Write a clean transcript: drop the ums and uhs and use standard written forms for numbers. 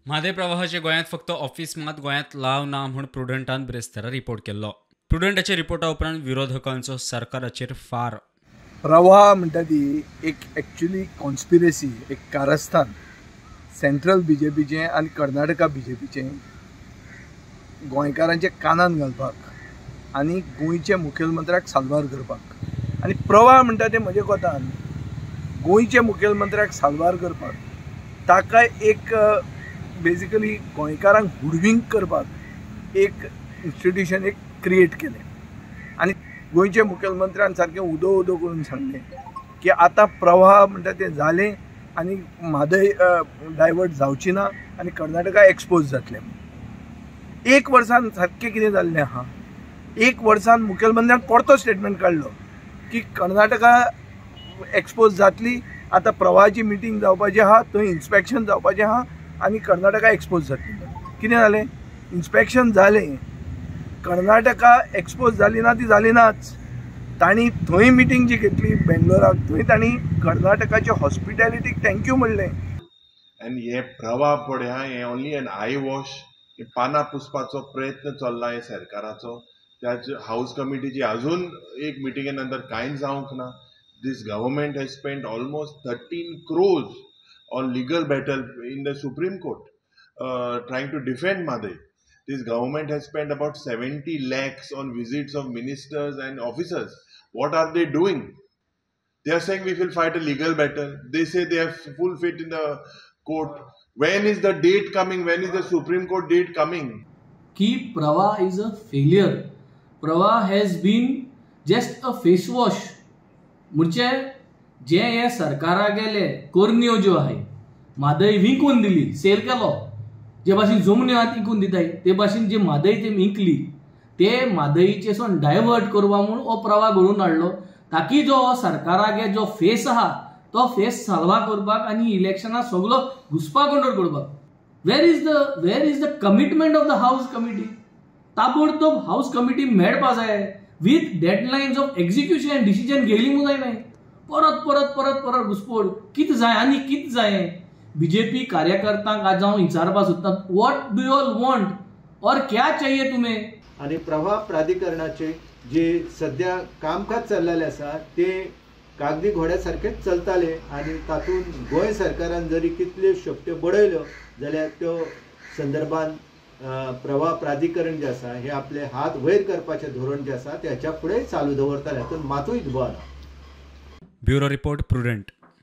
म्हादय प्रवाहाचे गोंयांत फक्त ऑफिस मात गोंयांत लाव ना म्हूण प्रुडंटान ब्रेस्तारा रिपोर्ट केल्लो. प्रुडंटाच्या रिपोर्टा उपरांत विरोधकांचो सरकाराचेर फार. प्रवाह म्हणटा ती एक एक्चुअली कॉन्स्पिरसी, एक कारस्थान सेंट्रल बीजेपीचें आनी कर्नाटका बीजेपीचें गोंयकारांच्या कानान घालपाक आनी गोंयच्या मुखेलमंत्र्याक साल्वार करपाक. आनी प्रवाह म्हणटा तें म्हजे कोतान गोंयच्या मुखेलमंत्र्याक साल्वार करपाक, ताका एक बेजिकली गोंयकारांक हुडविंक करपाक एक इन्स्टिट्यूशन एक क्रिएट केलें. आनी गोंयच्या मुखेलमंत्र्यान सारकें उदो उदो करून सांगलें की आतां प्रवाह म्हणटा तें जालें आनी म्हादय डायवर्ट जावची ना आनी कर्नाटका एक्सपोज जातलें. एक वर्सान सारकें कितें जाल्लें आहा, एक वर्सान मुखेलमंत्र्यान परतो स्टेटमेंट काडलो की कर्नाटका एक्सपोज जातली, आतां प्रवाहाची मिटींग जावपाची आहा, थंय इन्स्पेक्शन जावपाचें आहा आनी कर्नाटका एक्सपोज जातली. कितें जालें, इन्स्पेक्शन जालें, कर्नाटका एक्सपोज जाली ना ती जाली नाच. तांणी थंय मिटींग जी घेतली बेंगलोराक, थंय तांणी कर्नाटकाच्या हॉस्पिटॅलिटीक thank you म्हणलें. आनी हे प्रवाह पळय आहा हें ओनली एन I wash, हे पानां पुसपाचो प्रयत्न चल्ला हे सरकाराचो. त्याच हावज कमिटीची अजून एक मिटिंगे नंतर कांयच जावंक ना. This government has spent almost 13 crores on legal battle in the Supreme Court trying to defend Mhadei. This government has spent about 70 lakhs on visits of ministers and officers. What are they doing? They are saying we will fight a legal battle. They say they have full faith in the court. When is the date coming? When is the Supreme Court date coming? Ki Pravah is a failure. Pravah has been just a face wash. म्हणजे जे हे सरकारा गेले कोरन्यो ज्यो आहाय म्हादय विकून दिली, sale केलो, जे भाशेन जमन्यो आतां विकून दिताय ते भाशेन जे म्हादय ते विकली ते म्हादयचे सोन डायवर्ट करपा म्हूण हो प्रवाह घडोवन हाडलो, ताकी जो सरकारागे जो फेस आहा तो फेस साल्वा करपाक आनी इलेक्शनाक सगलो घुसपा गोंदळ करपाक. Where is the commitment of the house committee? ताबडतोब हावज कमिटी मेळपा जाय with deadlines of execution. Decision घेयली म्हूण जायना, परत परत परत परत घुसपोड कितें जाय आनी कितें जाय. बीजेपी कार्यकर्त्यांक आज हांव विचारपाक सोदतां, what do you all want और क्या चाहिए तुम्हें? आनी प्रवाह प्राधिकरणाचे जे सद्या कामकाज चल्लेलें आसा ते कागदी घोड्या सारकेच चलताले आनी तातूंत गोंय सरकारान जरी कितल्यो शक्त्यो बडयल्यो जाल्यार त्यो संदर्भान प्रवाह प्राधिकरण जे आसा हे आपले हात वयर करपाचें धोरण जे आसा ते ह्याच्या फुडें चालू दवरताले, हातूंत मातूय दुबाव ना. Bureau report, Prudent.